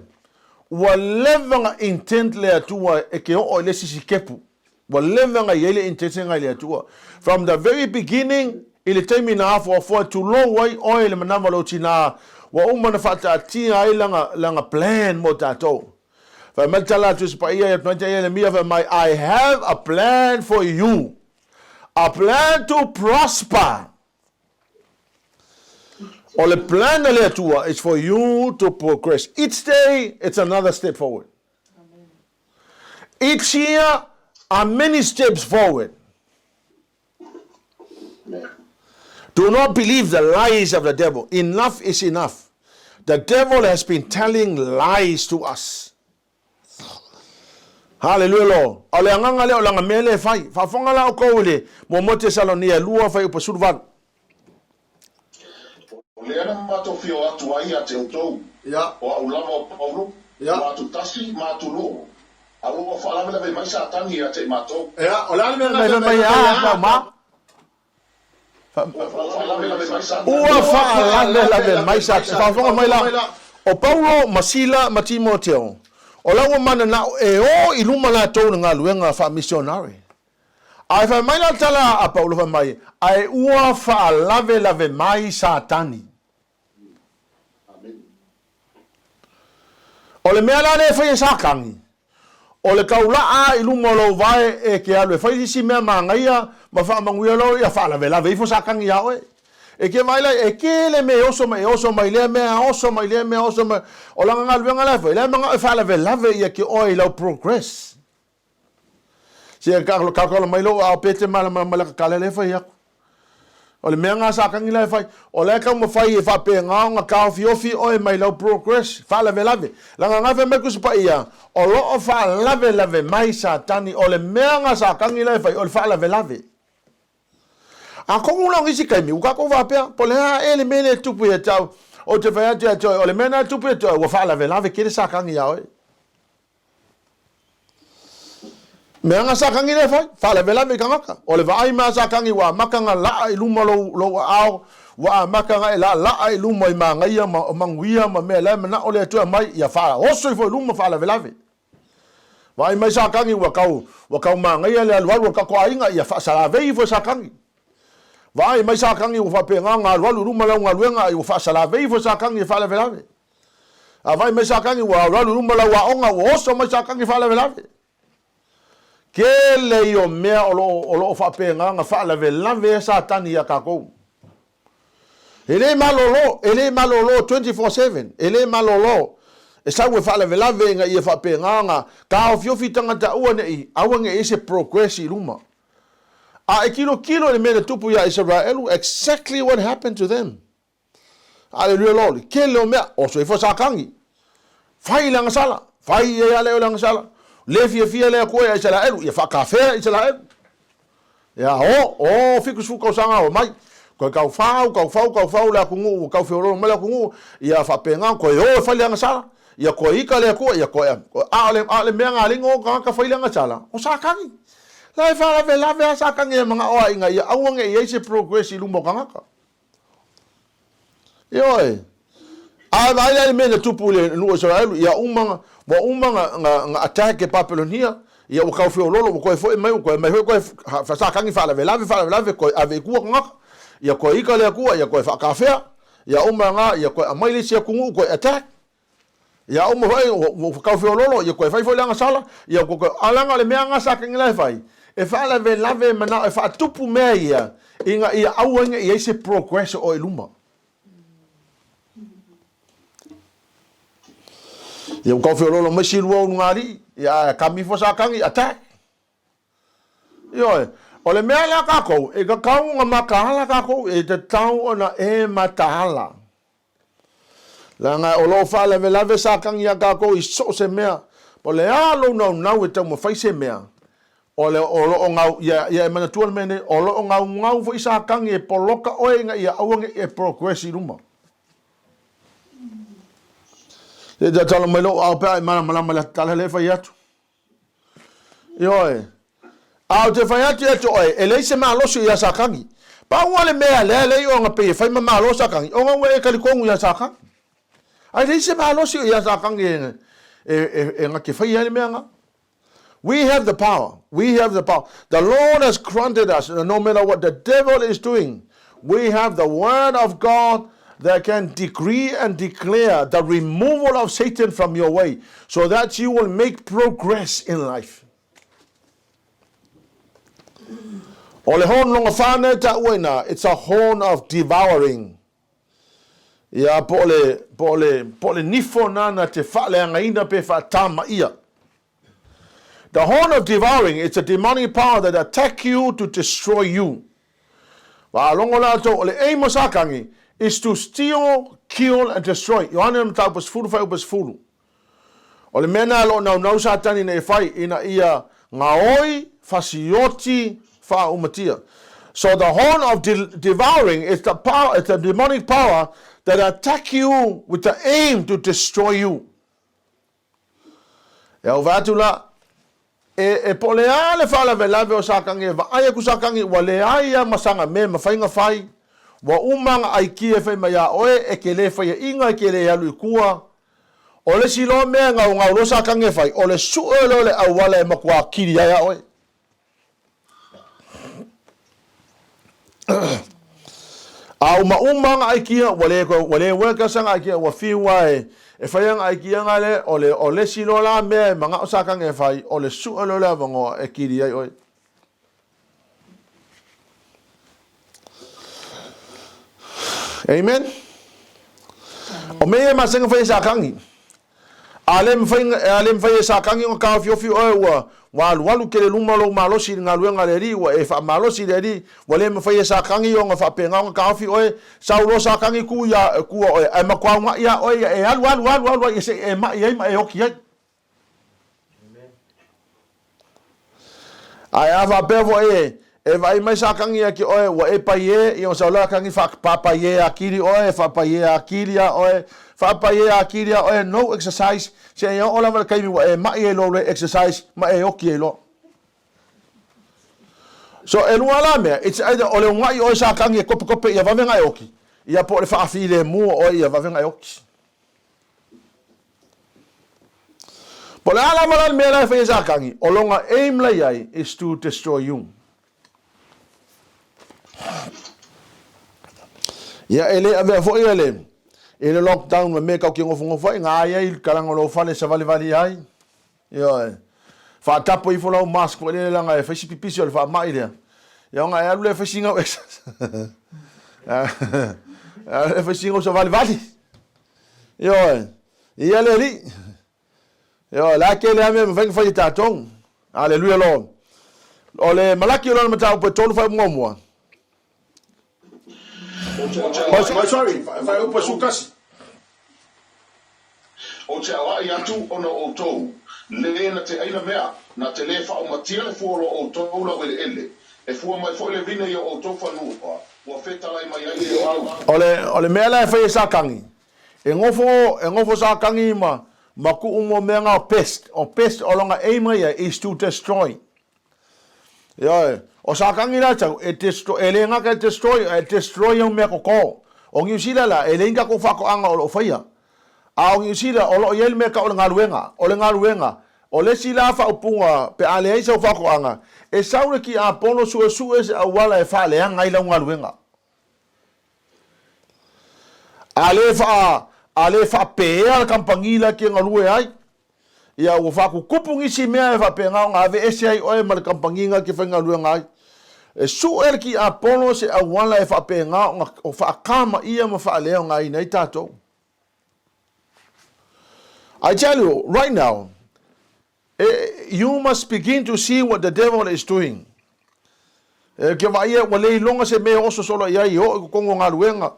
ua leva ona intent le Atua e ke oo i le isi sikepu. Ua leva ona i ai le intention i le Atua. From the very beginning, i le taimi na afoafoa tulou ai oe i le manawa o lou tinā, ua uma ona faataatia ai lana, lana plan mo tatou. Fai mai le tala a Tusi Paia ia Tamaiti Ieremia, fai mai, I have a plan for you, a plan to prosper. O le plan a le Atua is for you to progress. Each day, it's another step forward. Each year are many steps forward. Do not believe the lies of the devil. Enough is enough. The devil has been telling lies to us. Hallelujah, Lord. O le agaga lea o lana mea lea e fai. Faafofoga la outou i le muamua Tesalonia e lua fuaiupu 18. O lea na matou fia o atu ai ia te outou, o au lava o Paulo, o atu tasi ma atu lua, a ua faalavelave mai Satani ia te matou. O le a le mea na fai mai ai ma? Ua faalavelave mai Satani. Faafofoga mai la, o Paulo ma Sila ma Timoteo, o la ua mananao e o i luma latou i le galuega faamisionare. Ae fai mai la le tala a Paulo fai mai, Ae ua faalavelave mai Satani. O le mea la lea e fai e Satani, o le taulaa i luma o lou vae e te alu e fai isi mea manaia ma faamanuia loa ia faalavelave ifo Satani iā oe. E te vaai la, e tele mea e oso mai, e oso mai lea mea, oso mai lea mea, oso mai. O lana galuega la e fai, la e manao e faalavelave ia te oe i lau progress. Sia kalakala mai lou ao pe te malamalama i laka tala lea e fai aku. O le mea ngā Satani la e fai, o la e taumafai e faapena ona taofiofi oe mai lau progress, faalavelave. Leaga na fai mai Tusi Paia, o lo o faalavelave mai Satani, o le mea ngā Satani la e fai, o le faalavelave. Atonu la o nisi taimi, ua tatou faapea, po o le a ea le mea lea e tupu ia te au, ou te fai atu ia te oe, o le mea lena e tupu ia te oe, ua faalavelave tele Satani iā oe. Mea na Satani lea e fai, faalavelave i tagata. O le vaai mai a Satani ua amata ona laa i luma lou, lou aao, ua amata ona e laalaa i luma i manaia ma manuia ma mea la e manao le Atua e aumai, ia faaoso ifo i luma faalavelave. Vaai mai Satani ua tau, ua tau manaia le alualu o le tatou aiga, ia faasalavei ifo e Satani. Vaai mai Satani ua faapena ona alualu i luma lau galuega, ua faasalavei ifo e Satani e faalavelave. A vaai mai Satani ua alualu i luma lau aoga, ua oso mai Satani faalavelave. Tele ia o mea o lo o lo o faapena ona faalavelave ai Satani iā tatou. E le malolo, e le malolo 24/7, e le malolo. E sau e faalavelave ina ia faapena ona taofiofi tagata aua ne i, aua ne i i ai se progress i luma. A e tilotilo i le mea na tupu iā Isaraelu, exactly what happened to them. Aleluia Lord, le tele o mea, oso ifo Satani, fai le agasala, fai ia ia leo le agasala, le fiafia le Atua ia Isaraelu, ia faatafea Isaraelu. Ia o, o 70 tausaga o mai, toe tau fau, tau fau, tau fau le atunuu, ua tau feololo mai le atunuu, ia faapena, toe o e fai le agasala, ia toe ita le Atua, ia toe, a o le, a o le mea na alai ona o tagata fai le agasala, o Satani. La e faalavelave lava Satani e manao lava ina ia aua ne i i ai se progress i luma o tagata. Ioe. A e vaai la i le mea na tupu i le nuu o Isaraelu, ia uma, ua uma na, na, na attack e Papelonia, ia ua tau feololo, ua toe foi mai, ua toe mai foi toe Satani faalavelave, faalavelave, toe ave i tua tagata, ia toe ita le Atua, ia toe faatafea, ia uma na, ia toe aumai le isi atunuu, toe attack. Ia uma foi, ua tau feololo, ia toe fai foi le agasala, ia ua toe, a leaga o le mea lena sa la e fai, e faalavelave e manao e faatupu mea ia, ina ia aua ne i i ai se progress o i luma. Ia ua tau feololo mai si lua ulugalii, ia ae kami ifo Satani, attack. Ioe, o le mea lea tatou, e tatau ona mataala tatou, e tatau ona e mataala. Leaga o lo o faalavelave Satani iā tatou i so o se mea. Po o le a lou naunau e taumafai se mea, o le, o lo o gau, ia, ia e manatua le mea nei, o lo o gaugau foi Satani e poloka oe ina ia aua ne i e progress i luma. Se i tatalo mai lou ao pe a e malamalama i le tala lea e fai atu. Ioe. A ou te fai atu ia te oe, e leai se malosi o iā Satani. Pau lava le mea lea e leai ona pei e fai ma malo Satani, ona ua e talitonu iā Satani. Ae leai se malosi o iā Satani e, e, e, e na te faia ai le mea na. We have the power. We have the power. The Lord has granted us, no matter what the devil is doing, we have the word of God that can decree and declare the removal of Satan from your way so that you will make progress in life. O le horn lona wha nei ta uena, it's a horn of devouring. Ia, po o le, po o le, po o le nifo nana te whaaleangaina pe whaatama ia. The horn of devouring, it's a demonic power that attack you to destroy you. Faalogo latou, o le aim o Satani is to steal, kill and destroy. Ioane Mataupu 10 fuaiupu 10. O le mea lena o lo o naunau Satani ina ia fai, ina ia gaoi, fasioti, faaumatia. So the horn of devouring is the power, it's a demonic power that attack you with the aim to destroy you. E au vae atu la, e, e po o le a le faalavelave o Satani e vaai atu Satani ua leai lava ma sana mea e mafai ona fai, ua uma ana aikia e fai mai iā oe, e te le faiaina, e te le alu i tua. O le isi loa mea e gaugau loa Satani e fai, o le sue loa o le auala e matua kili ai iā oe. A umauma ana aikia, ua le, ua le work sana aikia, ua fiu lava e, e fai ana aikia nga le, o le, o le isi loa la mea e manao Satani e fai, o le sue loa o le avanoa e kili ai oe. Amen. O mea ia e masani ona fai e Satani. A le mafai, a le mafai e Satani ona taofiofi oe ua, ua alualu tele luma lou malosi i le galuega a le Alii, ua e faamalosi i le Alii, ua le mafai e Satani ona faapena ona taofi oe, sau loa Satani tu iā, tua oe, ae matua unaʻi lava oe ia e alu, alu, alu, alu ai ia se i e maʻi ai ma e oti ai. Ae a faapea foi e, e vaai mai Satani ia te oe, ua e paie, ia ona sau lea Satani faapapaie atili oe, faapaie atili a oe, faapaie atili a oe, no exercise, seia oo lava i le taimi ua e mai ai loa le exercise ma e oti ai loa. So e lua la mea, it's either o le unaʻi oe Satani e kopekope ia vave ona e oti, ia po o le faafilemu o oe ia vave ona e oti. Po o le a lava la le mea la e fai e Satani, o lona aim la i ai is to destroy you. Ia e le avea foi e le i le lockdown ma mea tau te nofonofo ai, na ai ai le kalaga o lou fale e savalivali ai. Ioe. Faatapo ifo lau mask foi lele leaga e fai si pipisi o le faamai lea. Ia ona e alu lea e fai sina au exercise. E alu lea e fai sina au savalivali. Ioe. Ia le alii. Ioe, la tele lava mea e mafai ona fai e tatou. Aleluia Lord. O le Malaki o lona mataupu e tolu faaiupu muamua. Oh, sorry, faaiupu e 11. Ou te auaʻi atu ona o ʻoutou, lē na te ʻaila mea, na te lē faaʻumatia le fua o lo ʻoutou laueleʻele, e fua mai foi le vine i o ʻoutou fanua, ua fetalai mai ai le o au. O le, o le mea la e fai e Satani, e nofo, e nofo Satani ma, ma tuu mo mea na o pest. O pest o lona aim ia is to destroy. Ioe, o Satani la tau, e destroy, e le gata e destroy, e destroy au mea koko. O Niu Sila la, e leai ni tatou faatoaga o lo o faia. A o Niu Sila, o lo o i ai le mea tau o le galuega. O le galuega, o le isi la faaupuga pe a leai sau faatoaga, e sau le tiapono suesue se auala e faaleaga ai lau galuega. A le faa, a le faapea le kamupani la e te galue ai, ia ua faatutupu nisi mea e faapena ona aveese ai oe ma le kamupani na e te faigaluega ai. E sue le tiapolo se auala e faapena ona faatamaia ma faaleaogaina ai tatou. I tell you, right now, you must begin to see what the devil is doing. E ke vaai ua le iloga se mea e oso solo i ai, e oo i totonu o galuega.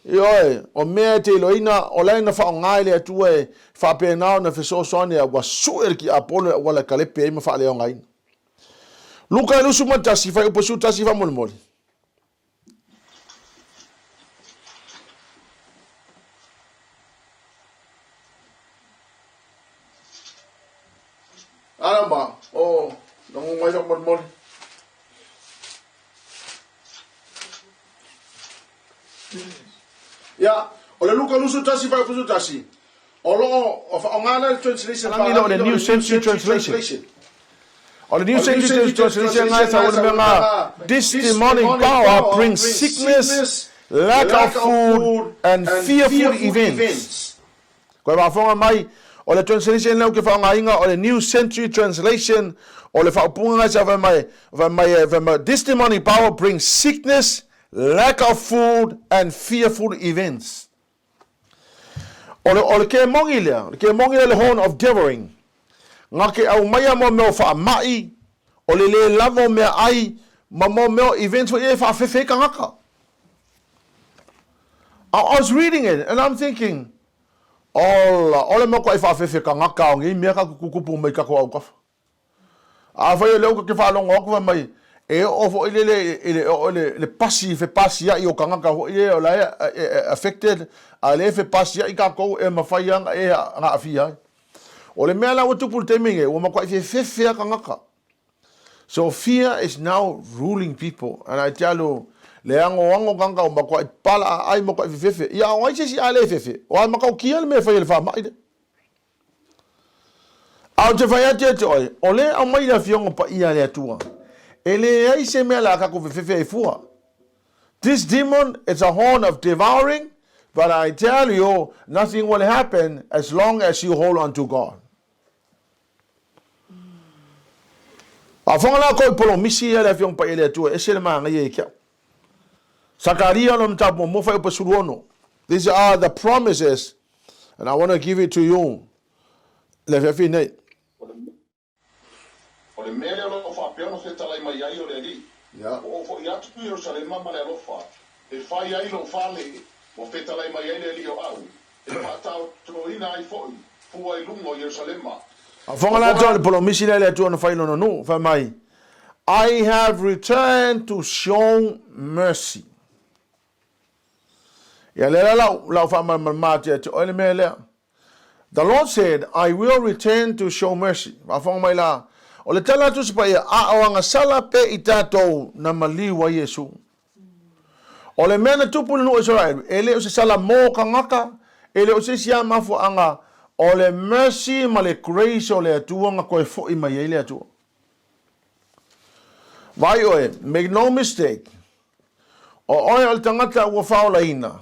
Ioe, o mea e te iloaina, o la e na faaaoga e le Atua e faapena ona fesoasoani a ua sue le tiapolo e auala e kalepe ai ma faaleaogaina. Luka e 21, fuaiupu 11 faamolemole. Ala ma, o, na mai faamolemole. Ia, o le Luka 21 fuaiupu 11, o lo o faaaoga lea le translation Palagi o le New Century Translation. O le New Century Translation ngai sa o le mea nga this demonic power brings sickness, lack of food and fearful events. Koe faafofoga mai, o le translation lea ou te faaaogaina o le New Century Translation, o le faaupuga ngai sa fai mai, fai mai, fai mai, this demonic power brings sickness, lack of food and fearful events. O le, o le kemoni lea, o le kemoni lea le horn of devouring, na ke aumaia mo mea o faamai, o le lē lava o mea ai, ma mo mea o events foi ia e faafefe ai tagata. I was reading it and I'm thinking, ola, o le mea koe faafefe tagata o nei mea ka tutupu mai tatou autafa. Afai o lea ua ta te faalogo atu fai mai e oo foi lele i le oo i le pasi fepasia'i o tagata foi lea o la e affected a o lea e fepasia'i tatou e mafai lava ona e aafia ai. O le mea la ua tupu i le taimi lenei ua matuai fefefe lava tagata. So fear is now ruling people and I tell you le anoano tagata ua matuai palaaai matuai fefefe. Ia a o ai se isi a le fefe? O a matautia le mea e fai e le faamai lea. A ou te fai atu ia te oe, o lea e aumai le Afioga Paia a le Atua, e leai se mea o le a tatou fefefe ai fua. This demon is a horn of devouring, but I tell you, nothing will happen as long as you hold on to God. A whanga la kou i polomisi ia le Afioga Paia a le Atua, e ese le māngaia ia ki au. Sakaria lona mataupu muamua fuaiupu 16. These are the promises and I want to give it to you le afiafi nei. O le mea lea o lo o faapea ona fetalai mai ai o le Alii, Ua ou foi atu i Ierusalema ma le alofa, e fai ai lou fale, ua fetalai mai ai le Alii o au, e faataotoina ai foi fua i luga o Ierusalema. A fofoga la atoa le polomisi lea le Atua na fai i lona nuu, fai mai, I have returned to show mercy. Ia lea la lau, lau faamalamalama atu ia te oe le mea lea. The Lord said, I will return to show mercy. Faafofoga mai la, o le tala atu se paia, a o agasala pe i tatou na maliu ai Iesu. O le mea na tupu i le nuu o Isaraelu, e le o se sala mō tagata, e le o se isi lava mafuaaga, o le mercy ma le grace o le Atua na toe foi mai ai le Atua. Vaai oe, make no mistake, o oe o le tagata ua faaolaina,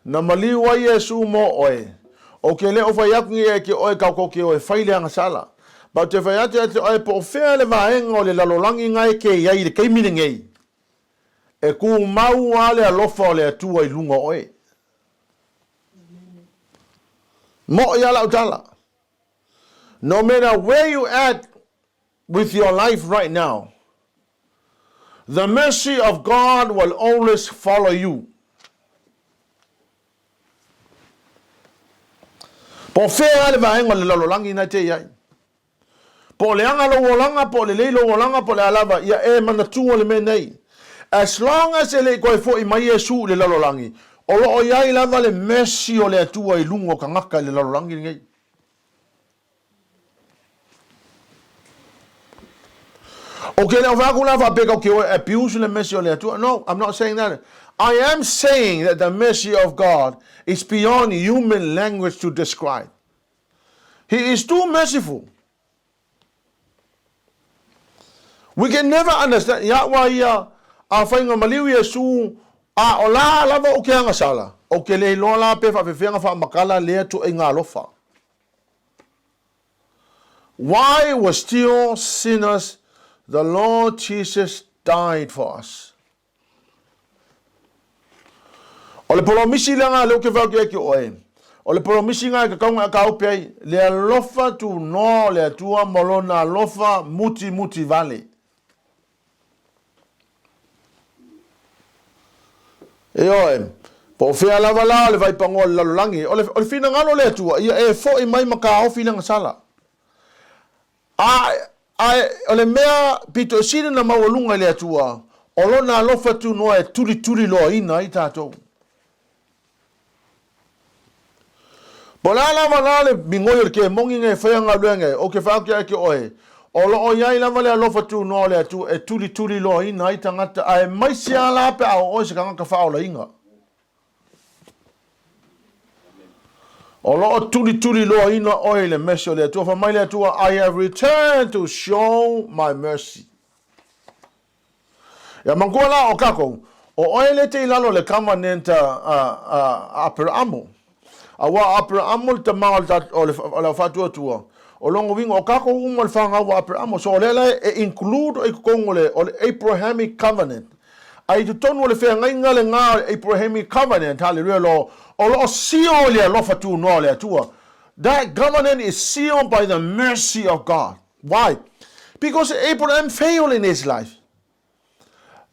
na maliu ai Iesu mō oe, ou te le o fai atu nei ia te oe tatou te o e fai le agasala, but ou te fai atu ia te oe po o fea le vaega o le lalolagi na e te i ai i le taimi lenei, e tumau lava le alofa o le Atua i luga o oe. Moʻi lava lau tala. No matter where you at with your life right now. The mercy of God will always follow you. Po o fea le vaega o le lalolagi na e te i ai. Po o leaga lou olaga, po o lelei lou olaga, po o le a lava, ia e manatua le mea nei. As long as e le i toe fo'i mai Iesu i le lalolagi, o lo o i ai lava le mercy o le Atua i luga o tagata i le lalolagi lenei. Ou te le o fai atu la faapea tatou te o e abuse le mercy o le Atua. No, I'm not saying that. I am saying that the mercy of God is beyond human language to describe. He is too merciful. We can never understand. Ia ua ia a whainga maliu Iesu a o la lava o ke agasala. O ke le iloa la pe whaafefeanga whaamakala lea tuaiga alofa. Why were still sinners the Lord Jesus died for us? O le polomisi lea lea ou te fai atu oe, o le polomisi lena e tatau ona e taope ai, le alofa tunoa o le Atua ma Lona alofa mutimuti vale. Ioe, po o fea lava la o le vaipanoa o le lalolagi, o le, o le finagalo o le Atua, ia e fo'i mai ma taofi le agasala. A, a, o le mea pito e sili ona maualuga i le Atua, o Lona alofa tunoa e tulituliloaina ai tatou. Po o le a lava la le migoi o le kemoni nei e faia galuega e, ou te fai atu ia te oe, o lo o i ai lava le alofa tunoa o le Atua e tulituliloaina ai tagata, aemaise lava la pe a o oe se tagata faaolaina. O lo o tulituliloaina oe i le mercy o le Atua. Fai mai le Atua, I have returned to show my mercy. Ia manatua la o kākou, o oe le te i lalo o le covenant a, a, a, a Aperaamo. Auā o Aperaamo le tama o le, o le, o le au faatuatua. O lona uiga, o kākou uma o le fanau a Aperaamo. So o lea la e include i totonu o le, o le Abrahamic covenant. A i totonu o le feagaiga lena o le Abrahamic covenant, hallelujah, lo, o lo o seal i le alofa tunoa o le Atua. That covenant is sealed by the mercy of God. Why? Because Abraham failed in his life.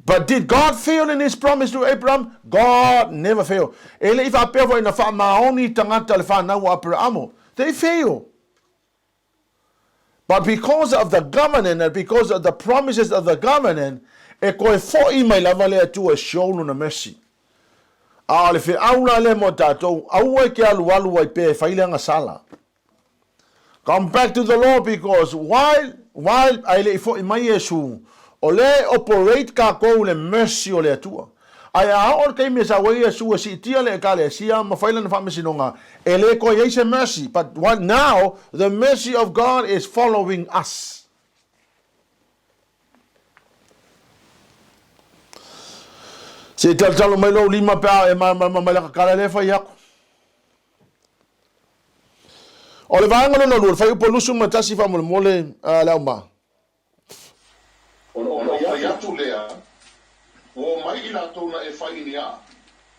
But did God fail in his promise to Abraham? God never failed. E le i faapea foi na faamaoni tagata le fanau a Aperahamo. They fail. But because of the covenant and because of the promises of the covenant, e koe fo'i mai lava le Atua e show lona mercy. A o le feau la lea mo tatou, aua e ke alualu ai pea e fai le agasala. Come back to the Lord because while, while ae le i fo'i mai Iesu, o lea e operate kākou i le mercy o le Atua. Ae a oo le taimi e sau ai Iesu e siitia le Ekalesia ma fai lana faamasinoga, e le toe i ai se mercy. But what now, the mercy of God is following us. Se i talotalo mai lou lima pe a e malamalama mai laka tala lea e fai atu. O le vaega lona lua, le fuaiupu 21 faamolemole le auma. Ona ou fai atu lea, Ua omai i latou na e fai i ni aa.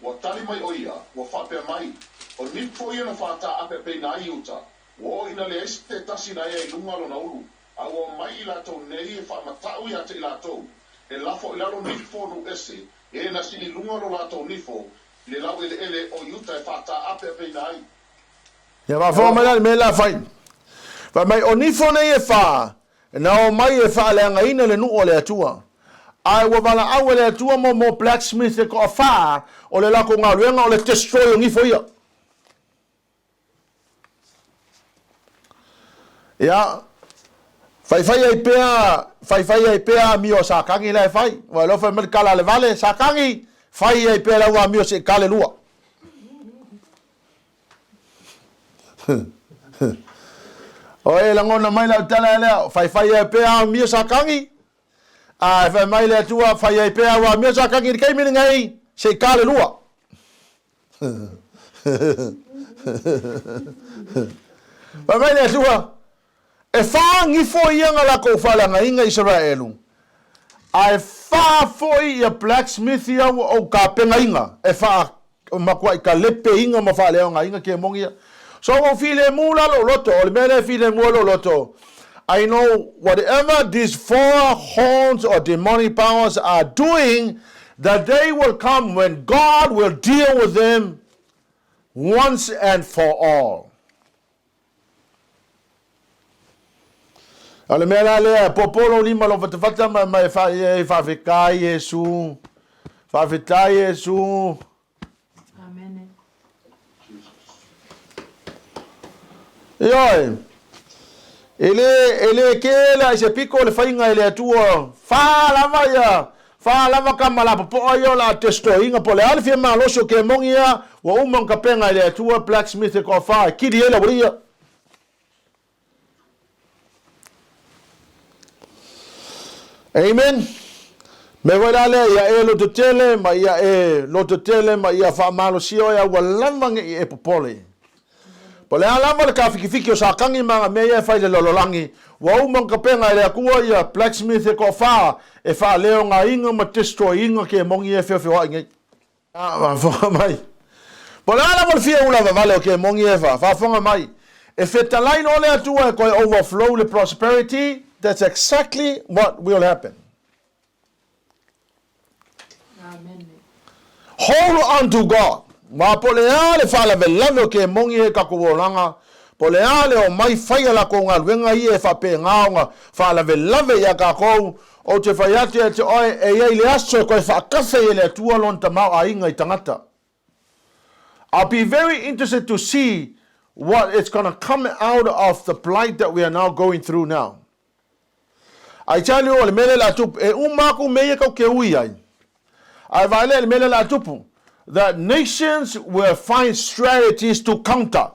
Ua tali mai ʻo ia, ua faapea mai, O nifo ia na fātāʻapeapeina ai i uta, ua oo ina leai se tasi na ea i luga lona ulu, a ua omai i latou nei e faamataʻu iā te i latou, e lafo i lalo nifo o nuu ese, e na sii i luga lo latou nifo, i le lauʻeleʻele o i uta e fātāʻapeapeina ai. Ia faafofoga mai la i le mea la fai. Fai mai, o nifo nei e whā, na omai e faaleagaina le nuu o le Atua. Ae ua valaau e le Atua mo mo blacksmith e toawhā o le latou galuega o le destroy o nifo ia. Ia, faifai ai pea, faifai ai pea amio a Satani la e fai. Ua iloa fai mai le tala a le vale, Satani, fai ai pea lau amio se i kale lua. O e lagona mai lau tala lea, faifai ai pea amio Satani, ae fai mai le Atua, fai ai pea au amio Satani i le taimi lenei, se i kale lua. Fai mai le Atua, E whā ngifo ia nga lakou faaleagaina Isaraelu, ae whā foi ia blacksmith ia ua ou kapegaina e wha matuai kalepeiga ma faaleagaina kemoni ia. So ua ou filemu la lou loto, o le mea lea e filemu ai lou loto, I know whatever these four horns or demonic powers are doing, the day will come when God will deal with them once and for all. O le mea la lea, e popo lou lima lou fatafata ma ma e fa e faafetai Iesu. Faafetai Iesu. Amene. Ioe. E le, e le ke la i se piko le faiga e le Atua. Fa lava ia, fa lava ka malapopoa ia o la testoinga po le a le fia malosi o kemogi ia, ua uma ona tapena e le Atua blacksmith e toafa e kili ai le aualii ia. Amen. Me foi la lea ia e lototele ma ia e lototele ma ia faamalosia oe a ua lava ne i e popole. Po o le a lava le tafikifiki o Satani ma ana mea ia e fai i le lalolagi, ua uma ona tapena e le Atua ia blacksmith e toafa e faaleogaina ma destroy-ina kemoni ia e feofeoai nei. A, faafofoga mai. Po o le a lava le fia ula vavale o kemoni ia e fa, faafofoga mai. E fetalai loa le Atua e toe overflow le prosperity, that's exactly what will happen. Amene. Hold on to God. Ma po o le a le faalavelave o kemoni ia i tatou olaga, po o le a le omai fai a latou galuega ia e faapena ona faalavelave ia tatou, ou te fai atu ia te oe, e i ai le aso e toe faatafe ai e le Atua Lona tamaoaiga i tagata. I'll be very interested to see what is gonna come out of the plight that we are now going through now. I tell you, o le mea lea o le a tupu, e uma atu mea ia tatou te ui ai. Ae vaai lea i le mea lea o le a tupu, that nations will find strategies to counter.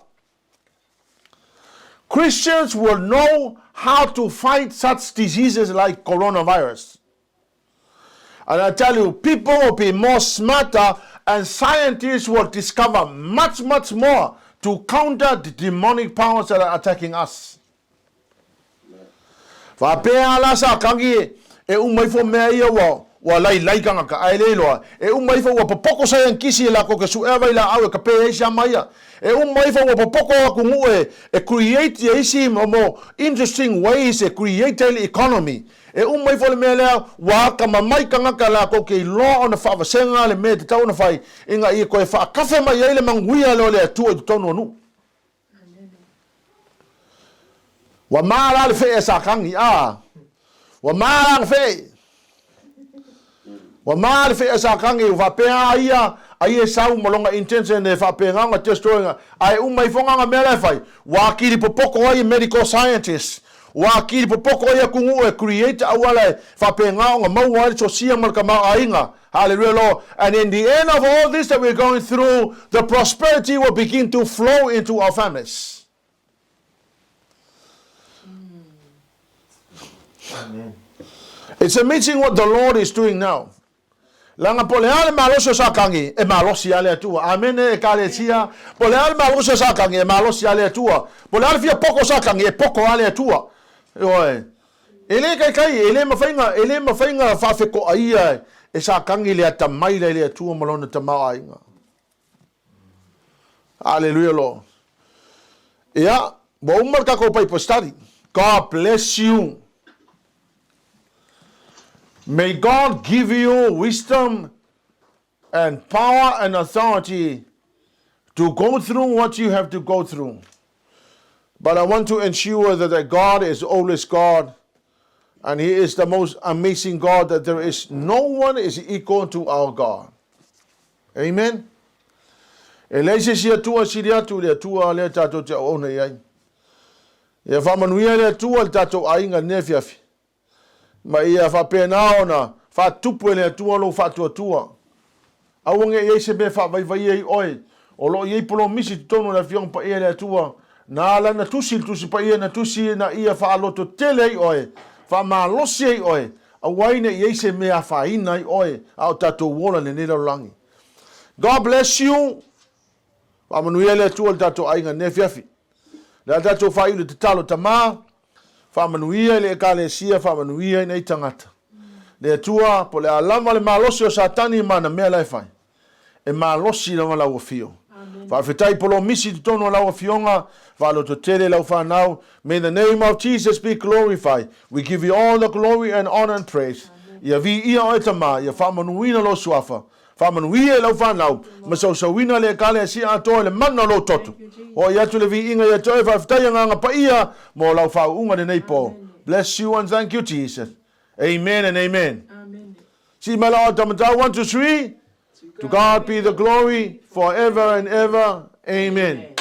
Christians will know how to fight such diseases like coronavirus. And I tell you, people will be more smarter and scientists will discover much, much more to counter the demonic powers that are attacking us. Faapea la sa kagi e uma ifo mea ia ua ua lailai tagata ae le iloa e uma ifo ua popoko saianikisi e latou ke suea vailaau e kape ai siama ia. E uma ifo ua popoko atunuu e e create ia isi mo interesting ways e create ai le economy. E uma ifo le mea lea ua atamamai tagata latou ke iloa ona faavasega le mea e tatau ona fai ina ia toe faatafe mai ai le manuia lea o le Atua i totonu o nuu. Ua ma la le fee a Satani, a. Ua ma la le fee. Ua ma le fee a Satani, ua faapea a ia, a ia e sau ma lona intention e faapena ona destroy-ina. Ae uma ifo na mea la e fai, ua atili popoko ai medical scientists, ua atili popoko ai atunuu e create auala e faapena ona maua ai le sosia ma le tamaoaiga. Hallelujah, Lord. And in the end of all this that we're going through, the prosperity will begin to flow into our families. Amen. It's amazing what the Lord is doing now. Leaga po o le a le malosi o Satani, e malosi lava le Atua. Amene, Ekalesia. Po o le a le malosi o Satani, e malosi lava le Atua. Po o le a le fia poko o Satani, e poko lava le Atua. Ioe. E le kaikai, e le mafai na, e le mafai na faafetoaia e Satani le atamai la i le Atua ma Lona tamaoaiga. Hallelujah, Lord. Ia, ua uma le tatou Bible study. God bless you. May God give you wisdom and power and authority to go through what you have to go through. But I want to ensure that, that God is always God and He is the most amazing God that there is no one is equal to our God. Amen. E leai se isi Atua e sili atu i le Atua lea tatou te auauna i ai. Ia faamanuia le Atua i le tatou aiga i lenei afiafi. Ma ia faapena ona faatupu e le Atua lou faatuatua. Aua ne i ai se mea e faavaivaia ai oe, o lo o i ai polomisi i totonu o le Afioga Paia a le Atua, na ala na tusi le Tusi Paia, na tusi ina ia faalototele ai oe, faamalosi ai oe, aua ai ne i ai se mea e afaina ai oe a o tatou ola i lenei lalolagi. God bless you. Faamanuia le Atua i le tatou aiga i lenei afiafi. Le a tatou faaiu le tatalo, Tama, faamanuia i le Ekalesia, faamanuia i nei tagata. Le Atua, po o le a lava le malosi o Satani ma ana mea la e fai, e malosi lava lau afio. Faafetai po lou misi i totonu o lau Afioga, faalototele lau fanau. May the name of Jesus be glorified. We give you all the glory and honor and praise. Ia viia oe Tama, ia faamanuina lou Suafa. Faamanuia i lau fanau, ma sausauina le Ekalesia atoa i le mana o lou toto. Hoʻi atu le viiga ia te oe, faafetai Agaga Paia mo lau faauuga lenei po. Bless you and thank you Jesus. Amen and amen. Sii mai lau taumatau, 1, 2, 3. To God be the glory forever and ever. Amen.